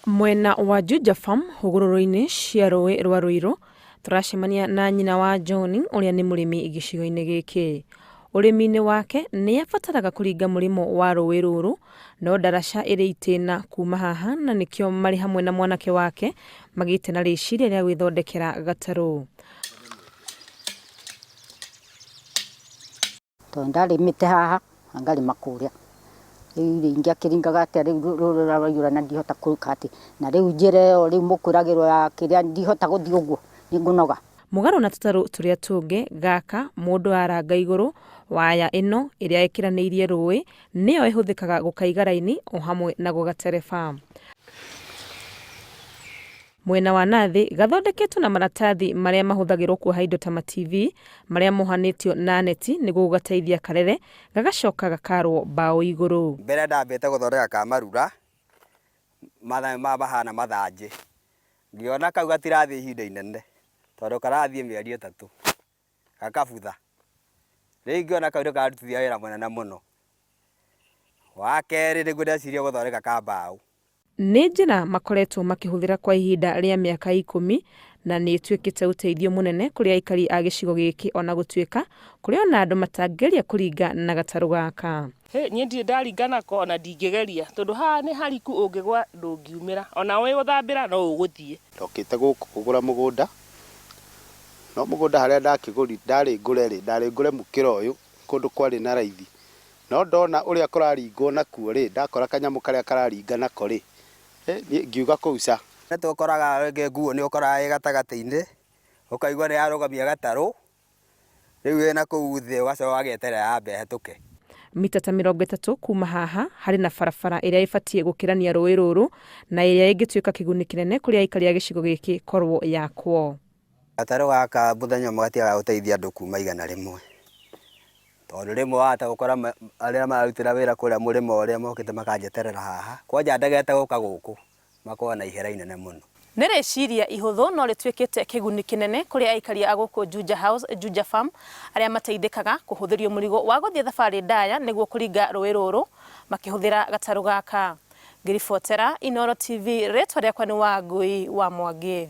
Mwena wa Juja Farm hũgũrũrũ-inĩ cia rũĩ rwa Ruiru, tũracemania na nyina wa John ũrĩa nĩ mũrĩmi gĩcigo-inĩ gĩkĩ. Ũrĩmi-inĩ wake nĩ abataraga kũringa mũrĩmo wa rũĩ rũrũ, no ndaraca ĩrĩ itĩna kuma haha na nĩkĩo marĩ hamwe na mwanake wake magĩte na rĩciria rĩa gwĩthondekera gatarũ. Tondũ ndarĩmĩte haha na ngarĩma kũrĩa. Rĩu rĩ ingĩakĩringaga atĩa rĩu rũĩ rũrĩa rwaiyũra na ndihota gwĩka atĩ. Na rĩu njĩra ĩyo rĩu mũkwĩragĩrwo ya kĩrĩa ndihota gũthiĩ ũguo, nĩ ngũnoga. Mũgarũ na tũtarũ tũrĩa tũngĩ, gaka mũndũ aranga igũrũ, waya ĩno ĩrĩa ĩkĩranĩirie rũĩ nĩyo ĩhũthĩkaga gũkaiga raini o hamwe na gũgatereba. Mwena wa na thĩ gathondeketwo na maratathi marĩa mahũthagĩrwo kuoha indo ta ma-TV marĩa mohanĩtio na neti nĩguo gũgateithia karere, gagacoka gakarwo mbaũ igũrũ. Mbere ndambĩte gũthondeka ka marura mahana mathanjĩ, ngĩona kau gatirathiĩ ihinda inene tondũ karathiĩ mĩeri ĩtatũ gakabutha. Rĩu ngĩona kau nĩ kararutithia wĩra mũnene mũno. Wa kerĩ nĩguo ndeciria gũthondeka ka mbaũ. Nĩ njĩra makoretwo makĩhũthĩra kwa ihinda rĩa mĩaka ikũmi na nĩ ĩtuĩkĩte ũteithio mũnene kũrĩ aikari a gĩcigo gĩkĩ ona gũtuĩka kũrĩ ona andũ matangĩgeria kũringa na gatarũ gaka. Hĩ, niĩ ndirĩ ndaringa nako ona ndingĩgeria tondũ haha nĩ hariku ũngĩgwa ndũngiumĩra ona ũĩ gũthambĩra no ũgũthiĩ. Ndokĩte gũkũ kũgũra mũgũnda, no mũgũnda harĩa ndakĩgũrire, ndarĩ ngũre rĩ, ndarĩ ngũre mũkĩra ũyũ kũndũ kwarĩ na raithi. No ndona ũrĩa kũraringwo nakuo rĩ, ndakora kanyamũ karĩa kararinga nako rĩ, niĩ ngiuga kũu ca. Nĩ tũkoraga rĩngĩ nguo nĩ ũkoraga ĩ gatagatĩ-inĩ, ũkaigua nĩ yarũgamia gatarũ, rĩu ĩ nakũu thĩ ũgacoka ũgagĩeterera yambe ĩhetũke. Mita ta 30 kuma haha harĩ na barabara ĩrĩa ĩbatiĩ gũkĩrania rũĩ rũrũ na ĩrĩa ĩngĩtuĩka kĩguni kĩnene kũrĩ aikari a gĩcigo gĩkĩ korwo yakwo. Gatarũ gaka mũthenya ũmwe gatiagaga gũteithia andũ kuma 100, tondũ rĩmwe wahota gũkora arĩa mararutĩra wĩra kũrĩa mũrĩmo ũrĩa mokĩte makanjeterera haha, kwanja ndegete gũka gũkũ, makoragwo na ihera inene mũno. Nĩ rĩciria ihũthũ no rĩtuĩkĩte kĩguni kĩnene kũrĩ aikari a gũkũ Juja House, Juja Farm, arĩa mateithĩkaga kũhũthĩrio mũrigo wa gũthiĩ thabarĩ ndaya nĩguo kũringa rũĩ rũrũ makĩhũthĩra gatarũ gaka. Ngĩribotera Inooro TV, rĩtwa rĩakwa nĩ Wangũi wa Mwangi.